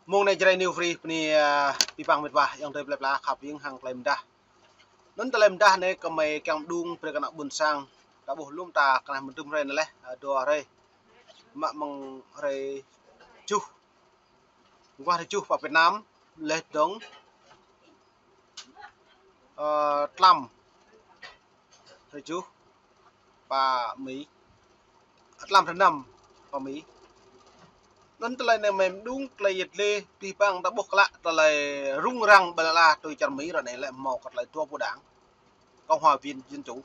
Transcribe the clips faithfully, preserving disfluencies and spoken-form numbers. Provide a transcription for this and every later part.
Mông anai Jrai New Free bơni, ơ, abih bang mĕt wa ayŏng adơi plơi pla khăp hiam hăng tơlơi mơdah. Anŭn tơlơi mơdah anai kơmơi kiăng mơđung brơi kơ ană ƀôn sang. Ta ƀuh lŏm ta kơnah mơdŭm hrơi anai lĕ, ơ, dua hrơi. Mă mơ̆ng hrơi tơjuh. Mơguah hrơi tơjuh pơ Việt Nam, laih dơ̆ng, ơ, tlam hrơi tơjuh pơ Mi. Tlam hrơi năm pơ Mi. Anŭn tơlơi anai mơi mơđung tơlơi yet lĕ abih bang ta ƀuh klă tơlơi rŭng răng ƀơi lŏn ala tui čar Mi ră anai lĕ hmâo kơ tơlơi dua pô đảng Cộng hòa Viên, Dân chủ.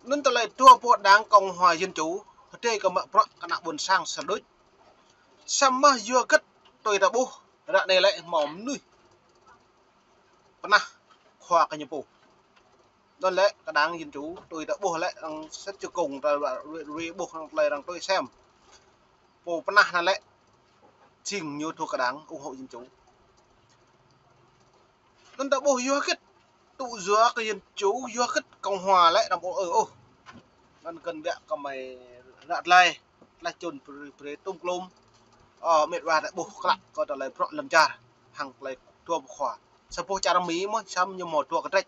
Anŭn tơlơi dua pô đảng Cộng hòa Dân chủ, hơdơi kơ mă bruă kơ ană ƀôn sang sơl đôč. Samơ̆ yua hơget tui ta ƀuh ră anai lĕ hmâo mơnuih pơnah khua kơ ñu pô. Anŭn lĕ kơ đảng Dân chủ tui ta ƀuh lĕ arăng sĭt čơkông ta rui, rui ƀuh arăng tơlơi arăng tui sem. Pô pơnah anŭn lĕ jing ñu thuộc kơ đảng ủng hộ Dân chủ. Anŭn ta ƀuh yua hơget tŭ yua kơ Dân chủ, yua hơget Cộng hòa lĕ đăm ƀu ư ôh. Anŭn kơnơ̆ng biă kơmơi ră tơlơi, tơlơi čun brơi, brơi tŭm klŭm. Ơ, mĕt wa ta ƀuh klă kơ tơlơi bruă lŏn čar hăng tơlơi dua pô khua. Sa boh čar Mi mơ̆n, samơ̆ ñu hmâo dua kơdrĕč.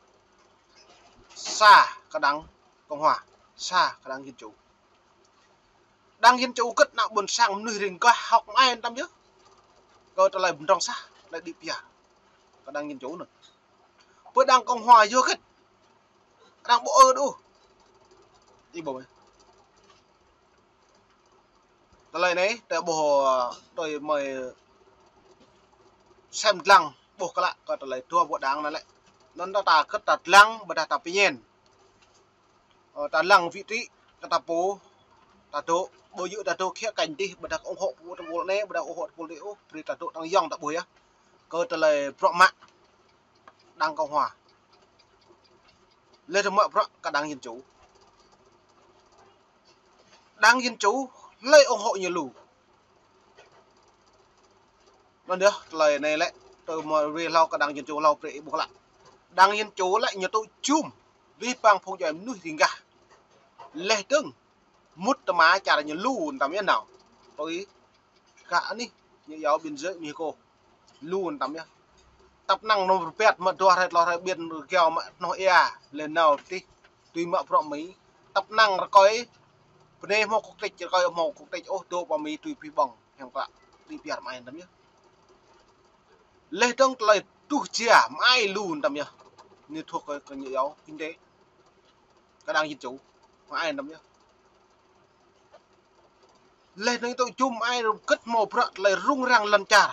Sa kơ đảng Cộng hòa, sa kơ đảng Dân chủ. Đảng Dân chủ hơget ană ƀôn sang mơnuih ring gah hơ̆k mơai tăm yơh. Kơ tơlơi pơdrŏng sah, tơlơi đĭ pia. Kơ đảng Dân chủ anŭn. Pơ đảng Cộng hòa yua hơget. Đảng ƀu ư đôč. Ih ƀuh mơi. Tơlơi anai, ta ƀuh, ơ, tui mơi sem lăng, ƀuh klă kơ tơlơi dua pô đảng anŭn lĕ. Anŭn ta, ta hơget ta lăng, ƀôdah ta pơñen. Ơ, ta lăng vị trí kơ ta pô, ta dŏ, ƀu djơ̆ ta dŏ khía cạnh dih, ƀôdah ủng hộ pô tơpul anai, ƀôdah ủng hộ tơpul dih ôh, brơi ta dŏ tăng yŏng ta ƀuh yơh. Kơ tơlơi bruă mă đảng Cộng hòa. Laih dơ̆ng mă bruă kơ đảng Dân chủ. Đảng Dân chủ hlơi ủng hộ ñu lu. Anŭn yơh, tơlơi anai lĕ, tui mơi rui hlâo kơ đảng Dân chủ hlâo brơi ih ƀuh klă. Đảng Dân chủ lĕ ñu tŭ jum abih bang phung djuai mơnuih ring gah. Laih dơ̆ng mŭt tơma čar ñu lu tăm yơh nao. Tui gah anih ñu iâu biên giới Mexico. Lu tăm yơh. Tăp năng nao rơbat mă dua hrơi tlâo hrơi ƀiă rơgao mă hnoh ia, laih nao tih tui mă bruă Mi. Tăp năng rơkơi bơnai hmâo quốc tịch, rơkơi hmâo quốc tịch ôh, dŏ pơ Mi tui pih ƀơ̆ng, hiam klă, đĭ pia mơai tăm yơh. Laih dơ̆ng tơlơi tuh jia mơai lu tăm yơh. Ñu thuộc kơ, kơ ñu iâu kinh tế, kơ đảng Dân chủ, mơai tăm yơh. Laih dơ̆ng tŭ jum ai rơ̆m hơget hmâo bruă tơlơi rŭng răng lŏn čar.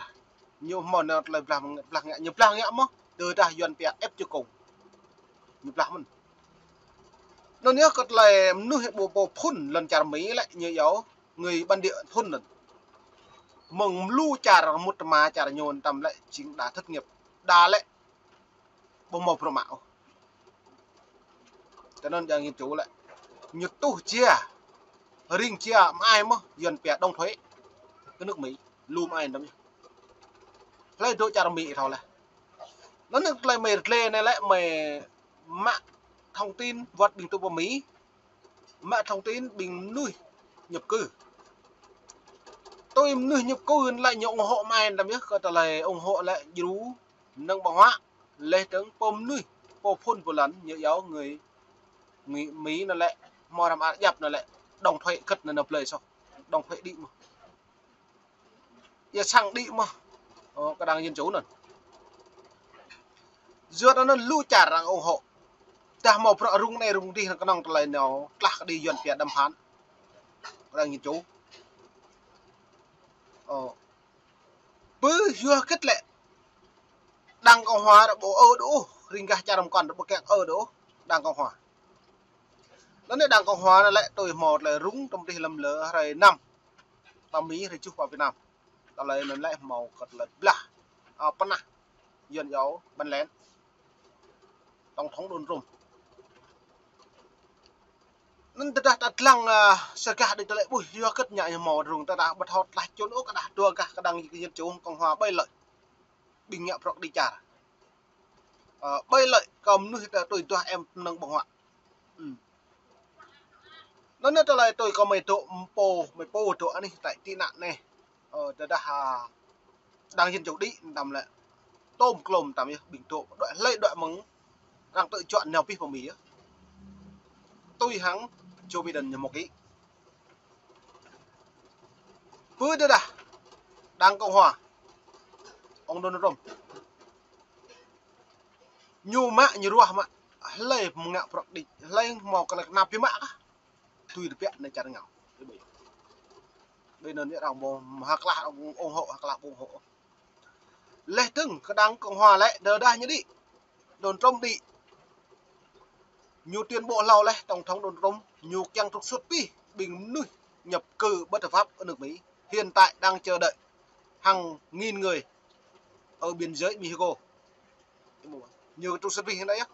Ñu hmâo nao tơlơi blah, blah ngă, ñu blah ngă mơ̆n, tơdah Yuan pia ĕp čơkông. Ñu blah mơ̆n. Anŭn yơh kơ tơlơi mơnuih ƀu pô phŭn lŏn čar Mi lĕ ñu iâu người bản địa phŭn anŭn. Mơ̆ng lu čar mŭt tơma čar ñu tăm lĕ jing đa thất nghiệp. Đa lĕ ƀu hmâo bruă mă ôh. Tui anŭn đảng Dân chủ lĕ ñu tuh jia, ring jia mơai mơ̆n, Yuan pia đóng thuế kơ nước Mỹ, lu mơai tăm yơh. Hlơi dŏ čar Mi thâo laih. Anŭn tơlơi mơi rơtlê anai lĕ mơi mă thông tin wơ̆t ƀing tŭ pơ Mi, mă thông tin ƀing mơnuih nhập cư. Tui mơnuih nhập cư anŭn lĕ ñu ủng hộ mơai tăm yơh, kơ tơlơi ủng hộ lĕ djru mơnơ̆ng ƀơ̆ng huă, laih dơ̆ng pô mơnuih, pô phŭn pô lăn, ñu iâu người, người Mi anŭn lĕ, hmâo răm ar djăp anŭn lĕ, đóng thuế hơget anŭn nao blơi soh, đóng thuế đĭ mơ̆n. Ia sang đĭ mơ̆n, ơ, kơ đảng Dân chủ anŭn. Yua anŭn lu čar arăng ủng hộ. Tơdah hmâo bruă rŭng anai rŭng dih anŭn kơnơ̆ng tơlơi nao, tlah kơđi Yuan pia đàm phán. Kơ đảng Dân chủ. Ơ. Bơ yua hơget lĕ. Đảng Cộng hòa đa ƀu ư đôč, ring gah čar mơkăn đa ƀu kiăng ư đôč, đảng Cộng hòa. Anŭn anai đảng Cộng hòa anŭn lĕ tui hmâo tơlơi rŭng tơm dih lăm lơ hrơi năm pơ Mi, hrơi tơjuh pơ Việt Nam. Tơlơi anŭn lĕ hmâo kơ tơlơi blah, ơ, pơnah Yuan iâu bắn lén, tổng thống Donald Trump. Anŭn tơdah ta lăng, ơ, sa gah đĭ tơlơi ƀuh yua hơget ñu hmâo rŭng, tơdah ƀu thâo tlah čun ôh, kơđah dua gah kơ đảng Dân chủ Cộng hòa ƀai lơi. Ƀing ngă bruă kơđi čar. Ơ, ƀai lơi kơ mơnuih ta tui duah em mơnơ̆ng ƀơ̆ng huă. Ư. Anŭn anai tơlơi tui kơ mơi dŏ pô, mơi pô dŏ anih tại tị nạn anai. Ơ, tơdah, a, Đảng Dân Chủ đĭ tăm lĕ tôm klôm tăm yơh, ƀing tŏ đuaĭ hlơi đuaĭ mơ̆ng arăng tơčuă nao pih pơmi yơh. Tui hăng Joe Biden ñu mơ̆ kĭ. Pơ tơdah Đảng Cộng Hòa, ông Donald Trump, ñu mă, ñu ruah mă, hlơi mơ̆ ngă prăk đĭ, hlơi hmâo kơ lĕ kơnăp pih mă kah. Tui tơbiă anai čar ngao. Ƀơi anŭn yơh arăng ƀu hơklah ủng hộ, hơklah ƀu ủng hộ. Laih dơ̆ng kơ Đảng Cộng Hòa lĕ, tơdah ñu đĭ, Donald Trump đĭ, ñu tuyên bố hlâo laih, Tổng thống Donald Trump, ñu kiăng trục xuất pih ƀing mơnuih nhập cư bất hợp pháp ở nước Mỹ, hiện tại đang chờ đợi hàng nghìn người ở biên giới Mexico. Ñu trục xuất pih anai yơh.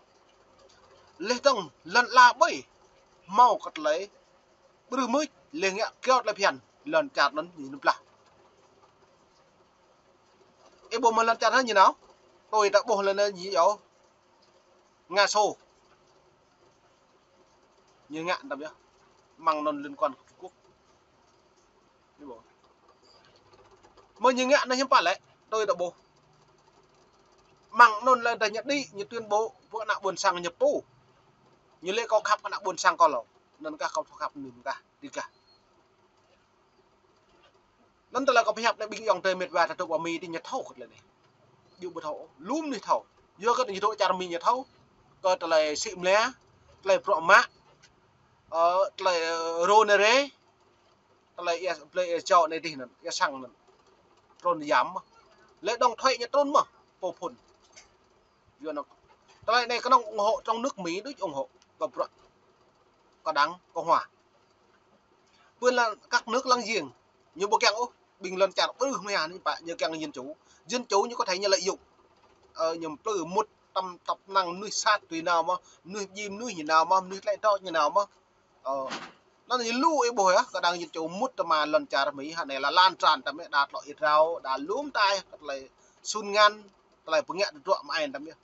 Laih dơ̆ng lŏn ala ƀơi hmâo kơ tơlơi ƀrưh mưč, laih ngă kiaŏ tơlơi phiăn, lŏn čar anŭn ñu blah. Ih ƀuh mơ̆ lŏn čar anŭn ñu nao, tui ta ƀuh lĕ ñu yua Nga Xô. Ñu ngă tăm yơh. Mơ̆ng anŭn liên quan kơ Trung Quốc. Ih ƀuh. Mơ̆ ñu ngă anai hiư̆m pă lĕ, tui ta ƀuh. Mơ̆ng anŭn lĕ tơdah ñu đĭ, ñu tuyên bố, ƀu ană ƀôn sang ñu pô. Ñu lĕ kâo khăp kơ ană ƀôn sang kâo hlâo. Anŭn kah kâo thâo khăp anŭn kah, đĭ kah. Anŭn tơlơi kâo pơhiăp anai ƀing ayŏng adơi met wa ta dŏ ƀơi Mi đĭ ñu thâo kơ tơlơi anai. Ƀu ƀu thâo, lŏm anai thâo. Yua kơ ñu dŏ čar Mi ñu thâo. Kơ tơlơi sĭ mlia, tơlơi bruă mă, ơ, tơlơi, ơ, rô nê rê, tơlơi ia, tơlơi ia jâo anai dih anŭn, ia sang anŭn. Trŭn yam mơ̆. Lĕ đóng thuế ñu trŭn mơ̆, pô phŭn. Yua anŭn. Tơlơi anai kơnơ̆ng ủng hộ trong nước Mỹ đôč ủng hộ kơ bruă kơ Đảng Cộng Hòa. Pơ lăng các nước láng giềng, ñu ƀu kiăng ôh, ƀing lŏn čar ƀrưh mơ̆ anai pă, ñu kiăng dân chủ. Dân chủ ñu có thể ñu lợi dụng. Ơ, ñu plư mŭt tăm tŏp năng mơnuih sat tui nao mơ̆, mơnuih djim mơnuih ñu nao mơ̆, mơnuih tlaih tŏ ñu nao mơ̆. Ơ, anŭn ñu lu ih ƀuh yơh, kơ Đảng Dân Chủ mŭt tơma lŏn čar Mi hă anai lă lan tràn tăm yơh, đa tlŏ ia drao, đa lŏm tai, kơ tơlơi sun ngăn, tơlơi pơngă tơdruă mơai tăm yơh.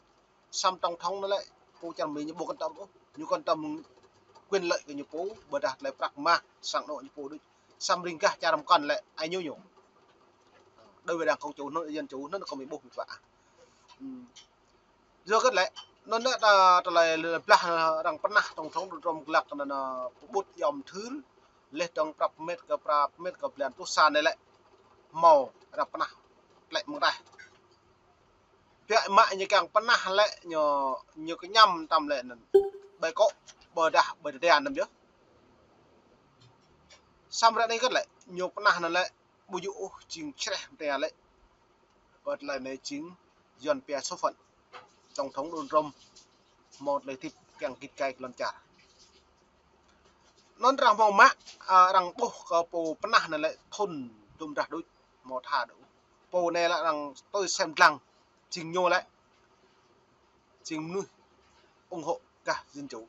Samơ̆ Tổng thống anai lĕ, pô čar Mi ñu ƀu quan tâm ôh, ñu quan tâm quyền lợi kơ ñu pô, ƀôdah tơlơi prăk mah, sang anŏ ñu pô đôč. Samơ̆ ring gah čar mơkăn lĕ, ai ñu ñu. Đối với Đảng Cộng Chủ anŭn, Dân Chủ anŭn kơ Mi ƀuh met wa. Ư. Yua kơ lĕ, anŭn lĕ ta, tơlơi blah arăng pơnah Tổng thống Donald Trump glăk anŭn, ơ, pơƀut yom thưr, laih dơ̆ng prăp met kơ prăp met kơ blan tuh sa anai lĕ. Hmâo arăng pơnah tơlơi mơ̆ng tah. Biă mă ñu kiăng pơnah lĕ ñu, ñu kơñăm tăm lĕ anŭn. Ƀơi akŏ, ƀôdah ƀơi tơdra anŭn yơh. Samơ̆ ră anai kơ lĕ, ñu pơnah anŭn lĕ, ƀu djơ̆ ôh jing čreh mơta lĕ. Ƀơi tơlơi anai jing Yuan pia số phận. Tổng thống Donald Trump hmâo tơlơi hơdip kiăng git gai kơ lŏn čar. Anŭn arăng hmâo mă, ơ, arăng ƀuh kơ pô pơnah anai lĕ thŭn dŭm dah đôč, hmâo tha đôč. Pô anai lĕ arăng tui sem lăng, jing ñu lĕ jing mơnuih ủng hộ gah Dân Chủ.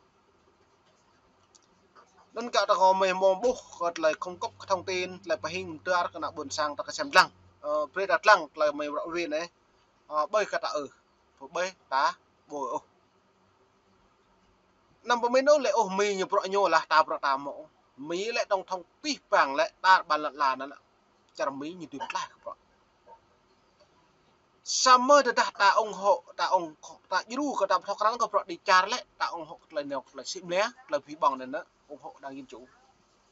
Anŭn kơ ta kơ mơi hmâo ƀuh kơ tơlơi cung cấp kơ thông tin, tơlơi pơhing mơdar kơ ană ƀôn sang ta kơ sem lăng. Ơ, brơi ta lăng tơlơi mơi ră ruai anai. Ơ, ƀơi kơ ta ư, ƀơi ta ƀu ôh. Anăm pơmĭn ôh lĕ ôh Mi ñu bruă ñu lah ta bruă ta mơ̆. Mi lĕ tổng thống pih pang lĕ ta ƀan lăn ala anŭn lĕ. Čar Mi ñu tui pơtlaih kơ bruă. Samơ̆ tơdah ta ủng hộ, ta ủng, ta djru kơ ta pơthâo krăn kơ bruă đĭ čar lĕ, ta ủng hộ kơ tơlơi nao, kơ tơlơi sĭ mlia, tơlơi pih ƀong anŭn, ủng hộ Đảng Dân Chủ.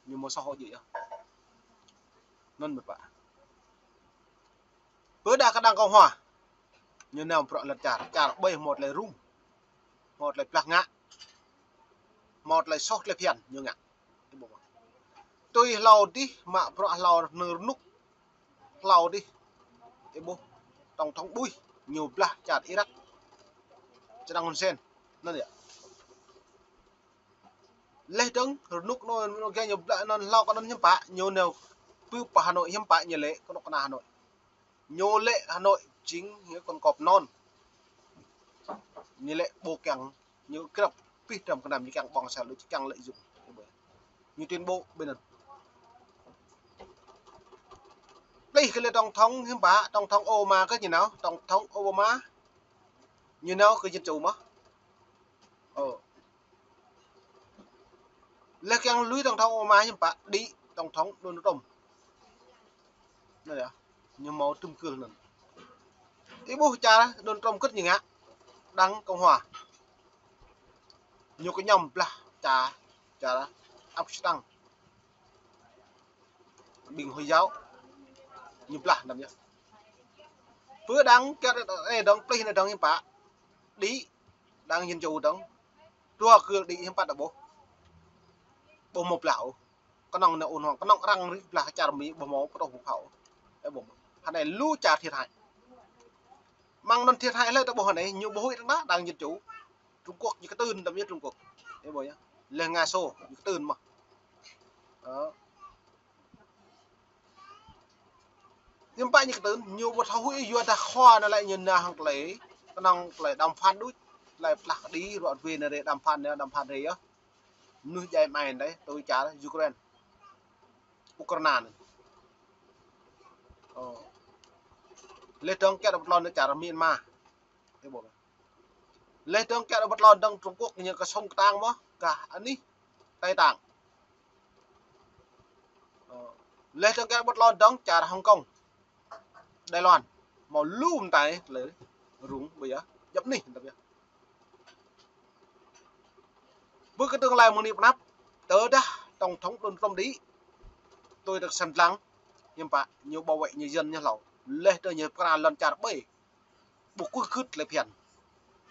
Ñu mơ̆ xã hội djơ̆ yơh. Anŭn met wa. Pơdah kơ Đảng Cộng Hòa. Ñu nao bruă lŏn čar, čar ƀơi hmâo tơlơi rŭng. Hmâo tơlơi blah ngă. Hmâo tơlơi soh tơlơi phiăn ñu ngă. Tui hlâo dih, mă bruă hlâo rơnŭk. Hlâo dih. Ih ƀuh, Tổng thống Bush, ñu blah čar Iraq. Čơdăng Hun Sen. Anŭn yơh. Laih dơ̆ng, rơnŭk anŭn, anŭn gah ñu blah anŭn hlâo kơ anŭn hiư̆m pă, ñu nao pơ Hà Nội hiư̆m pă ñu lĕ, kơnuk kơna Hà Nội. Ñu lĕ Hà Nội jing ñu kŏn kŏp anŭn. Ñu lĕ ƀu kiăng, ñu krăp pih dram kơnam ñu kiăng ƀơ̆ng sal lu kiăng lợi dụng. Ñu tuyên bố ƀơi anŭn. Plih kơ lĕ Tổng thống hiư̆m pă, Tổng thống Obama kơ ñu nao, Tổng thống Obama ñu nao kơ Dân Chủ mơ̆. Ơ. Lĕ kiăng lui Tổng thống Obama hiư̆m pă, đĭ Tổng thống Donald Trump. Anŭn yơh, ñu hmâo tơm kơl anŭn. Ih ƀuh čar Donald Trump kơ̆t ñu ngă, đảng Cộng hòa. Ñu kơñăm blah čar, čar ăp čơtăng. Ƀing Hồi giáo. Ñu blah năm yơh. Pơ đảng kiăt anai dong, plih anai dong hiư̆m pă. Đĭ đảng Dân Chủ dong. Dua kơ đĭ hiư̆m pă ta ƀuh. Ƀu hmâo blah ôh. Kơnơ̆ng anai ôn hong, kơnơ̆ng arăng rĭ blah čar Mi ƀu hmâo pơtô ƀu phao. Ơ ƀu hmâo. Hơnai lu čar thiệt hại. Mơ̆ng anŭn thiệt hại lĕ ta ƀuh hơnai, ñu ƀu huĭ tơnah đảng Dân Chủ. Trung Quốc ñu kơtưn tơm yơh Trung Quốc. Ơ ƀu yơh. Lĕ Nga Xô ñu kơtưn mơ̆n. Ơ. Hiư̆m pă ñu kơtưn, ñu ƀu thâo huĭ yua dah khua anai lĕ ñu nao hăng tơlơi, kơnơ̆ng tơlơi đàm phán đôč, tơlơi plah kơđi, ruă wê anai rai đàm phán anai, đàm phán rai yơh. Mơnuih djai mai anai, tui čar Ukraine. Ukraine anai. Ơ. Lĕ dong kiăt ƀu tlôn anai čar Myanmar. Ơ ƀu. Lĕ dong kiăt ƀu tlôn dong Trung Quốc ñu kơsung kơtang mơ̆n, kah anih Tây Tạng. Ơ. Lĕ dong kiăt ƀu tlôn dong čar Hồng Kông, Đài Loan. Hmâo lu mơtai lĕ rŭng ƀu yơh, djŏp anih tơm yơh. Ƀơi kơ tương lai mơ̆ng anai pơ anăp, tơdah Tổng thống Donald Trump đĭ, tui tơ̆k săn lăng, hiư̆m pă, ñu bảo vệ nhân dân ñu hlâo. Lĕ tơ ñu pơkra lŏn čar ƀơi. Ƀu kơ kơ̆t lĕ phiăn.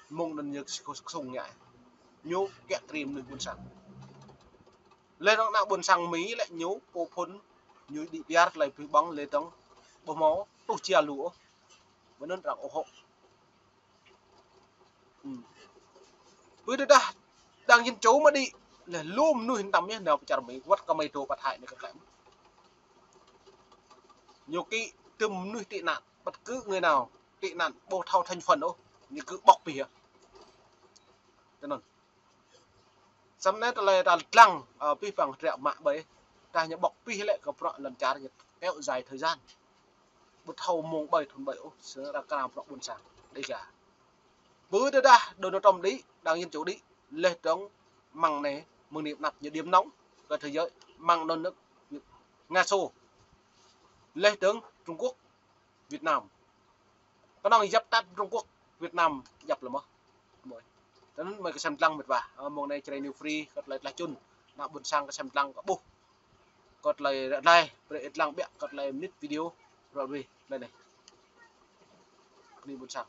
Mơ̆ng anŭn ñu kơsung ngă. Ñu kiăt trĭm mơnuih ƀôn sang. Lĕ dong ană ƀôn sang Mi lĕ ñu pô phŭn, ñu đĭ piar tơlơi pih ƀơ̆ng lĕ dong ƀu hmâo tuh jia lu ôh. Ƀơi anŭn arăng ủng hộ. Hm. Ƀơi tơdah đảng Dân Chủ mă đĭ, lĕ lu mơnuih tơm yơh nao pơ čar Mi, wăt kơ mơi dŏ pơthai anai kơ klĕm. Ñu kĭ tơm mơnuih tị nạn, bất cứ người nào tị nạn ƀu thâo thành phần ôh, ñu kơ ƀŏk pih yơh. Tui anŭn. Samơ̆ anai tơlơi ta lăng, ơ, pih păng trĕ mă ƀơi. Dah ñu ƀŏk pih lĕ kơ bruă lŏn čar ñu kéo dài thời gian. Ƀu thâo mông ƀơi thun ƀơi ôh, sơră kram bruă ƀôn sang. Đĭ ga. Ƀơi tơdah Donald Trump đĭ, đảng Dân Chủ đĭ, lĕ dong mơ̆ng anai, mơ̆ng anai pơ anăp ñu điểm nóng kơ thế giới, mơ̆ng anŭn nước Nga Xô. Lĕ dong Trung Quốc, Việt Nam. Kơnơ̆ng djăp tăt Trung Quốc, Việt Nam djăp lĕ mơ̆n. Mơi. Tui anŭn mơi kơsem lăng mĕt wa. Ơ, mông anai Jrai New Free, kơ tơlơi tơlơi čun. Ană ƀôn sang kơsem lăng kơ ƀuh. Kơ tơlơi ră anai, brơi ih lăng biă, kơ tơlơi mơnit video. Ră ruai, tơlơi anai. Kơ ană ƀôn sang.